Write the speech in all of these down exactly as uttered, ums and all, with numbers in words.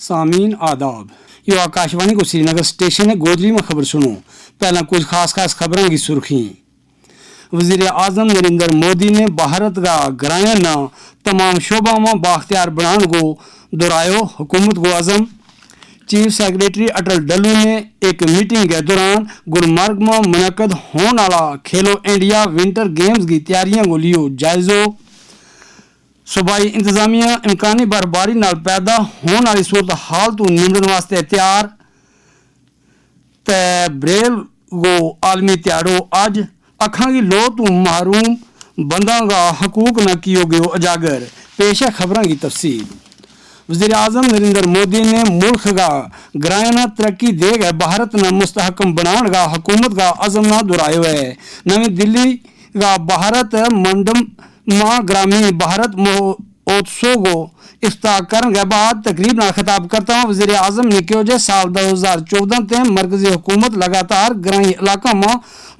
سامین آداب۔ یوہ آکاشوانی کو سری نگر سٹیشن ہے۔ گودری ما خبر سنو۔ پہلاں کچھ خاص خاص خبراں کی سرخی۔ وزیر اعظم نریندر مودی نے بھارت کا گرایاں نا تمام شعبہ ما بااختیار بنان کو دہرایو۔ حکومت کو عزم۔ چیف سیکرٹری اٹل ڈلو نے ایک میٹنگ کے دوران گلمرگ ما منعقد ہون آلا کھیلو انڈیا ونٹر گیمز کی تیاریاں کو لیو جائزو۔ صوبائی انتظامیہ امکانی برفباری نال پیدا ہون آلی صورتحال تو نمٹن واسطے تیار۔ تے بریل کو عالمی تیاڑو اج۔ اکھاں کی لو تو محروم بنداں کا حقوق نہ کیو گیو اجاگر۔ پیش ہے خبراں کی تفصیل۔ وزیر اعظم نریندر مودی نے ملک کا گرائنا ترقی دے گئے بھارت نا مستحکم بنان کا حکومت کا عزم نا دہرایو ہے۔ نوی دلی کا بھارت منڈم ما گرامین بھارت مہوتسو کو افتتاح کرن کے بعد تقریب نا خطاب کرتا ہوں وزیر اعظم نے کہیو جے سال دو ہزار چودہ تے مرکزی حکومت لگاتار گرائیں علاقہ ما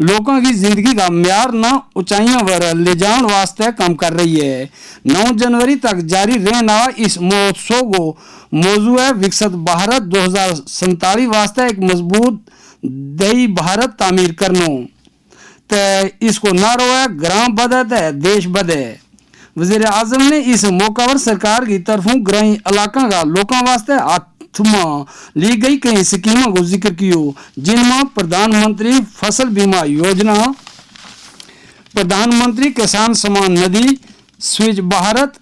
لوکاں کی زندگی کا معیار نا اچائیاں ور لے جان واسطے کم کر رہی ہے۔ نو جنوری تک جاری رہنا اس مہوتسو کو موضوع ہے وکست بھارت دو ہزار سینتالیس واسطے ایک مضبوط دئی بھارت تعمیر کرنو۔ تے اس کو نعرو ہے گراں بدھے تے دیش بدھے۔ وزیر اعظم نے اس موقع پر سرکار کی طرفوں گرائیں علاقاں کا لوکاں واسطے ہاتھ ما لی گئی کئی سکیماں کو ذکر کیو، جن ما پردھان منتری فصل بیمہ یوجنا، پردھان منتری کسان سمان ندی، سوچھ بھارت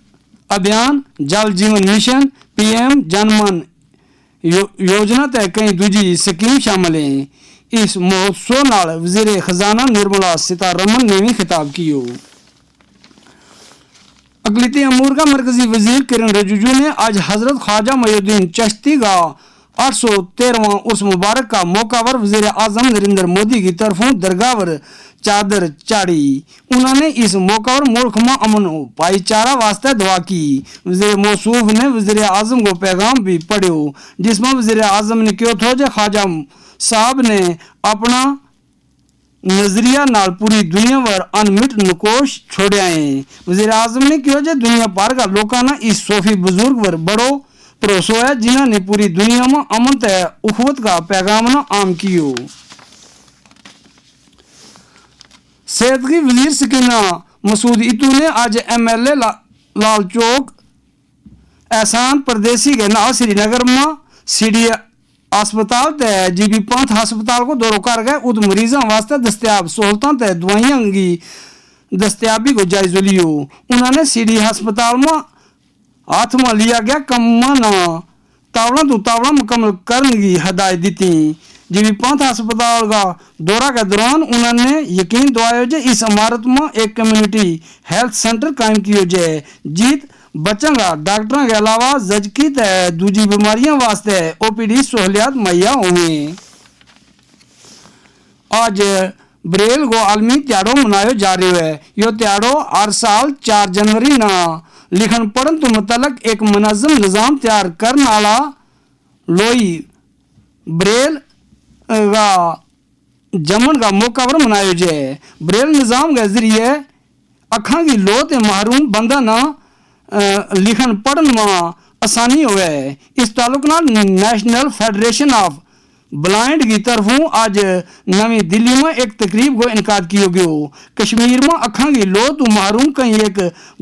ابھیان، جل جیون مشن، پی ایم جن من یوجنا تے کئی دوجی سکیم شامل ہیں۔ اس مہوتسو نال وزیر خزانہ نرملا سیتا رمن نے وی خطاب کیو۔ اقلیتی امور کا مرکزی وزیر کرن رجوجو نے اج حضرت خواجہ محی الدین چشتی کا آٹھ سو تیرہواں عرس مبارک کا موقع پر وزیر اعظم نریندر مودی کی طرفوں درگاہ پر چادر چاڑھی۔ انہوں نے اس موقع پر ملک ما امن و بھائی چارہ واسطے دعا کی۔ وزیر موصوف نے وزیر اعظم کو پیغام بھی پڑھیو، جس ما وزیر اعظم نے کہیو تھو جے خواجہ صاحب نے اپنا نظریہ نال پوری دنیا پر انمٹ نقوش چھوڑیا ہیں۔ وزیر اعظم نے کہیو جے دنیا بھر کا لوکاں نا اس صوفی بزرگ پر بڑو بھروسو ہے جنہاں نے پوری دنیا ما امن تے اخوت کا پیغام نا عام کیو۔ صحت کی وزیر سکینہ مسعود اتو نے اج ایم ایل اے لال چوک احسان پردیسی کے نال سری نگر ما سی ڈی ہسپتال تے جی بی پنتھ ہسپتال کو دورو کر گئے ات مریضاں واسطے دستیاب سہولتاں تے دوائیاں کی دستیابی کو جائزو لیو۔ انہوں نے سی ڈی ہسپتال ما ہاتھ ما لیا گیا کماں نا تاوڑاں تو تاوڑاں مکمل کرن کی ہدایت دتی۔ جی بی پنتھ ہسپتال کا دورہ کے دوران انہوں نے یقین دعایو جے اس عمارت ما ایک کمیونٹی ہیلتھ سینٹر قائم کیو جے، جیت بچاں کا ڈاکٹراں کے علاوہ زچکی تے دوجی بیماریاں واسطے او پی ڈی سہولیات مہیا ہوویں۔ اج بریل کو عالمی تیاڑو منایو جا رہیو ہے۔ یوہ تیاڑو ہر سال چار جنوری نا لکھن پڑھن تو متعلق ایک منظم نظام تیار کرن آلا لوئی بریل کا جمن کا موقع پر منایو جے۔ بریل نظام کے ذریعے اکھاں کی لو تے محروم بندہ نا لکھن پڑھن ما آسانی ہووے۔ اس تعلق نال نیشنل فیڈریشن آف بلائنڈ کی طرفوں اج نوی دلی ما ایک تقریب کو انعقاد کیو گیو۔ کشمیر ما اکھاں کی لو تو محروم کہیں ایک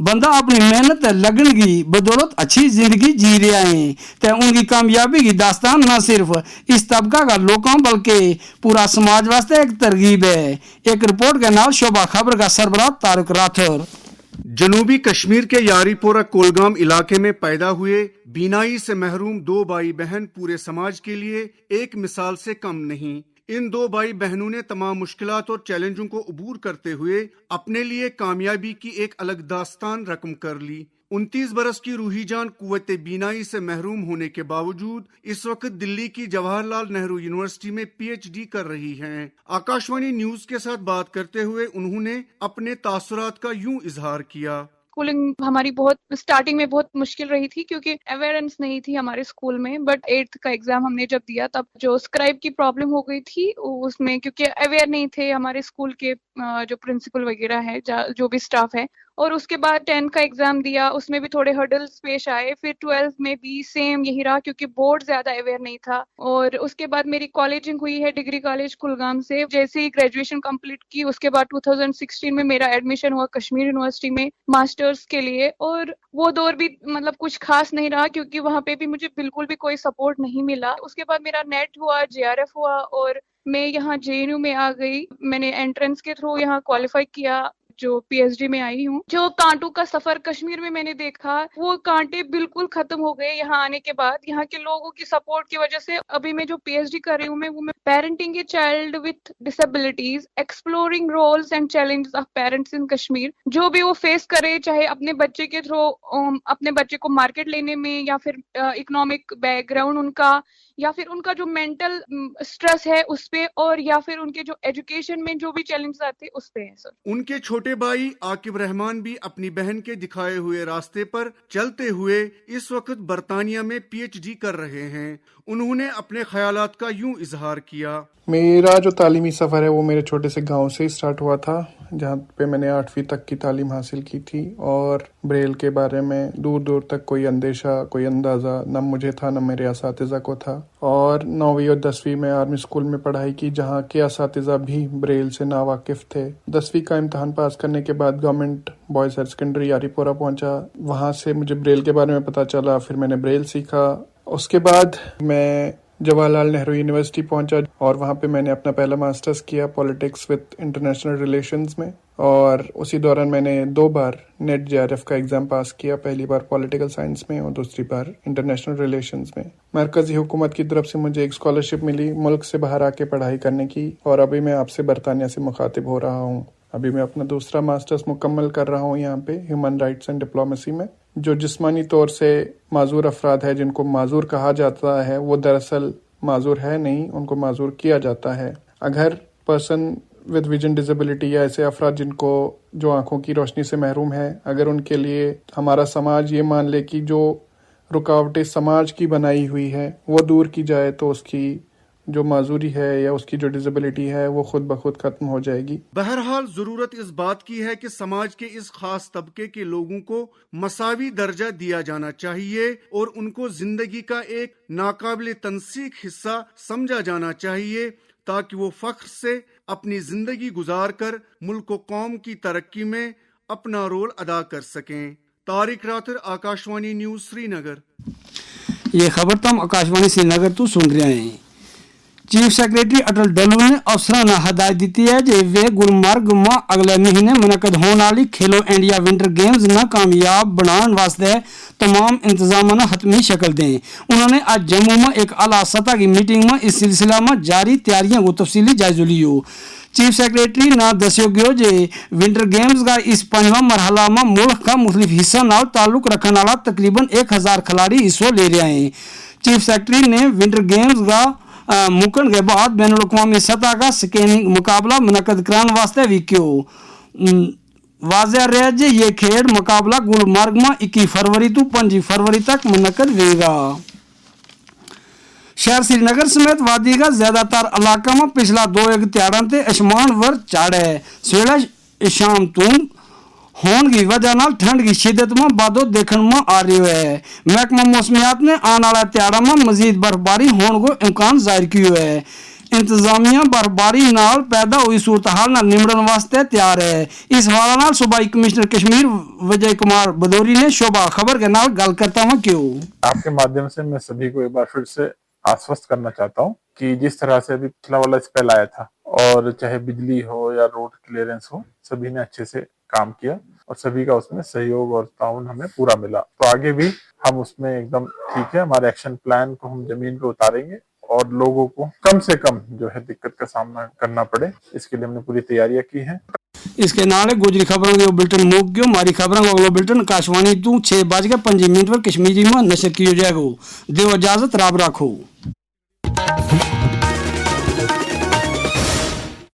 بندہ اپنی محنت تے لگن کی بدولت اچھی زندگی جی رہیا ہیں تے ان کی کامیابی کی داستان نہ صرف اس طبقہ کا لوکاں بلکہ پورا سماج واسطے ایک ترغیب ہے۔ ایک رپورٹ کے نال شعبہ خبر کا سربراہ طارق راتھر۔ جنوبی کشمیر کے یاری پورہ کولگام علاقے میں پیدا ہوئے بینائی سے محروم دو بھائی بہن پورے سماج کے لیے ایک مثال سے کم نہیں۔ ان دو بھائی بہنوں نے تمام مشکلات اور چیلنجوں کو عبور کرتے ہوئے اپنے لیے کامیابی کی ایک الگ داستان رقم کر لی۔ انتیس برس کی روحی جان قوت بینائی سے محروم ہونے کے باوجود اس وقت دلی کی جواہر لال نہرو یونیورسٹی میں پی ایچ ڈی کر رہی ہیں۔ آکاشوانی نیوز کے ساتھ بات کرتے ہوئے انہوں نے اپنے تاثرات کا یوں اظہار کیا۔ اسکولنگ ہماری بہت اسٹارٹنگ میں بہت مشکل رہی تھی کیونکہ اویئرنس نہیں تھی ہمارے اسکول میں، بٹ ایٹھ کا ایگزام ہم نے جب دیا تب جو اسکرائب کی پرابلم ہو گئی تھی اس میں، کیونکہ اویئر نہیں تھے ہمارے اسکول کے جو پرنسپل وغیرہ ہے، جو بھی اسٹاف ہے، اور اس کے بعد ٹینتھ کا ایگزام دیا، اس میں بھی تھوڑے ہرڈلز پیش آئے۔ پھر ٹویلتھ میں بھی سیم یہی رہا، کیونکہ بورڈ زیادہ اویئر نہیں تھا۔ اور اس کے بعد میری کالجنگ ہوئی ہے ڈگری کالج کلگام سے۔ جیسے ہی گریجویشن کمپلیٹ کی، اس کے بعد ٹو تھاؤزینڈ سکسٹین میں میرا ایڈمیشن ہوا کشمیر یونیورسٹی میں ماسٹرز کے لیے۔ اور وہ دور بھی مطلب کچھ خاص نہیں رہا، کیونکہ وہاں پہ بھی مجھے بالکل بھی کوئی سپورٹ نہیں ملا۔ اس کے بعد میرا نیٹ ہوا، جے آر ایف ہوا، اور میں یہاں جے این یو میں آ گئی۔ میں نے انٹرنس کے تھرو یہاں کوالیفائی کیا، جو پی ایچ ڈی میں آئی ہوں۔ جو کانٹوں کا سفر کشمیر میں میں نے دیکھا، وہ کانٹے بالکل ختم ہو گئے یہاں آنے کے بعد۔ یہاں کے لوگوں کی سپورٹ کی وجہ سے ابھی میں جو پی ایچ ڈی کر رہی ہوں، میں وہ میں پیرنٹنگ اے چائلڈ وتھ ڈسیبلٹیز، ایکسپلورنگ رولز اینڈ چیلنجز آف پیرنٹس ان کشمیر۔ جو بھی وہ فیس کرے، چاہے اپنے بچے کے تھرو اپنے بچے کو مارکیٹ لینے میں یا پھر اکنامک بیک گراؤنڈ ان کا، یا پھر ان کا جو مینٹل اسٹریس ہے اس پہ، اور یا پھر ان کے جو ایجوکیشن میں جو بھی چیلنجز آتے اس پہ ہے سر۔ ان کے چھوٹے بھائی عاقب رحمان بھی اپنی بہن کے دکھائے ہوئے راستے پر چلتے ہوئے اس وقت برطانیہ میں پی ایچ ڈی کر رہے ہیں۔ انہوں نے اپنے خیالات کا یوں اظہار کیا۔ میرا جو تعلیمی سفر ہے وہ میرے چھوٹے سے گاؤں سے ہی اسٹارٹ ہوا تھا، جہاں پہ میں نے آٹھویں تک کی تعلیم حاصل کی تھی، اور بریل کے بارے میں دور دور تک کوئی اندیشہ، کوئی اندازہ نہ مجھے تھا، نہ میرے اساتذہ کو تھا۔ اور نویں اور دسویں میں آرمی اسکول میں پڑھائی کی، جہاں کے اساتذہ بھی بریل سے ناواقف تھے۔ دسویں کا امتحان پاس کرنے کے بعد گورنمنٹ بوائز ہائر سیکنڈری یاری پورہ پہنچا۔ وہاں سے مجھے بریل کے بارے میں پتہ چلا، پھر میں نے بریل سیکھا۔ اس کے بعد میں جواہر لال نہرو یونیورسٹی پہنچا اور وہاں پہ میں نے اپنا پہلا ماسٹرز کیا پولیٹکس وتھ انٹرنیشنل ریلیشنز میں۔ اور اسی دوران میں نے دو بار نیٹ جے آر ایف کا ایگزام پاس کیا، پہلی بار پولیٹیکل سائنس میں اور دوسری بار انٹرنیشنل ریلیشنز میں۔ مرکزی حکومت کی طرف سے مجھے ایک اسکالرشپ ملی ملک سے باہر آ کے پڑھائی کرنے کی، اور ابھی میں آپ سے برطانیہ سے مخاطب ہو رہا ہوں۔ ابھی میں اپنا دوسرا ماسٹرز مکمل کر رہا ہوں یہاں پہ ہیومن رائٹس اینڈ ڈپلومیسی میں۔ جو جسمانی طور سے معذور افراد ہے، جن کو معذور کہا جاتا ہے، وہ دراصل معذور ہے نہیں، ان کو معذور کیا جاتا ہے۔ اگر پرسن ود ویژن ڈسیبلٹی یا ایسے افراد جن کو، جو آنکھوں کی روشنی سے محروم ہے، اگر ان کے لیے ہمارا سماج یہ مان لے کہ جو رکاوٹیں سماج کی بنائی ہوئی ہے وہ دور کی جائے تو اس کی جو معذوری ہے یا اس کی جو ڈسیبلٹی ہے وہ خود بخود ختم ہو جائے گی۔ بہرحال، ضرورت اس بات کی ہے کہ سماج کے اس خاص طبقے کے لوگوں کو مساوی درجہ دیا جانا چاہیے اور ان کو زندگی کا ایک ناقابل تنسیق حصہ سمجھا جانا چاہیے، تاکہ وہ فخر سے اپنی زندگی گزار کر ملک و قوم کی ترقی میں اپنا رول ادا کر سکیں۔ طارق راتر، آکاشوانی نیوز، سری نگر۔ یہ خبر تم آکاشوانی سری نگر تو سن رہے ہیں۔ چیف سیکرٹری اٹل ڈلو نے افسراں نا ہدایت دتی ہے جے ویہ گلمرگ ما اگلے مہینے منعقد ہون آلی کھیلو انڈیا ونٹر گیمز نا کامیاب بنان واسطے تمام انتظاماں نا حتمی شکل دیں۔ انہوں نے اج جموں ما ایک اعلیٰ سطح کی میٹنگ ما اس سلسلہ ما جاری تیاریاں کو تفصیلی جائزو لیو۔ چیف سیکرٹری نا دسیو گیو جے ونٹر گیمز کا اس پنجواں مرحلہ ما ملک کا مختلف حصہ نال تعلق رکھن آلا تقریبا ایک ہزار کھلاڑی حصو لے رہیا ہیں۔ چیف سیکرٹری نے ونٹر گیمز کا مکن کے بعد بین الاقوامی سطح کا سکیننگ مقابلہ منعقد کران واسطے وی کیو۔ واضح رہے جے یہ کھیڈ مقابلہ گلمرگ ما اکی فروری تو پنجی فروری تک منعقد ویگا۔ شہر سری نگر سمیت وادی کا زیادہ تر علاقہ ما پچھلا دو ایک تیاڑاں تے اشمان ور چاڑے سویلا شام توں ہون کی وجہ نال ٹھنڈ کی شدت ما بادو دیکھن ما آ رہیو ہے۔ محکمہ موسمیات نے آن آلا تیاڑا ما مزید برفباری ہون کو امکان ظاہر کیو ہے۔ انتظامیہ برفباری نال پیدا ہوئی صورتحال نال نمڑن واسطے تیار ہے۔ اس حوالہ نال صوبائی کمشنر کشمیر وجے کمار بدوری نے شعبہ خبر کے نال گل کرتا ہوا کیو۔ آپ کے مادھیم سے میں سبھی کو ایک بار پھر سے آشوست کرنا چاہتا ہوں کہ جس طرح سے ابھی پچھلا والا اسپیل آیا تھا اور چاہے بجلی ہو یا روڈ کلیئرنس ہو، سبھی نے اچھے سے کام کیا اور سبھی کا اس میں سہیوگ اور تعاون ہمیں پورا ملا، تو آگے بھی ہم اس میں ایک دم ٹھیک ہے۔ ہمارے ایکشن پلان کو ہم زمین پہ اتاریں گے اور لوگوں کو کم سے کم جو ہے دقت کا سامنا کرنا پڑے، اس کے لیے ہم نے پوری تیاریاں کی ہیں۔ اس کے نال گوجری خبروں کے بلٹن موک گیو۔ ہماری خبروں کو اگلو بلٹن آکاشوانی تو چھ بج کے پنجی منٹ پر کشمیری میں نشر کیو جائے گو۔ دیو اجازت، راب رکھو۔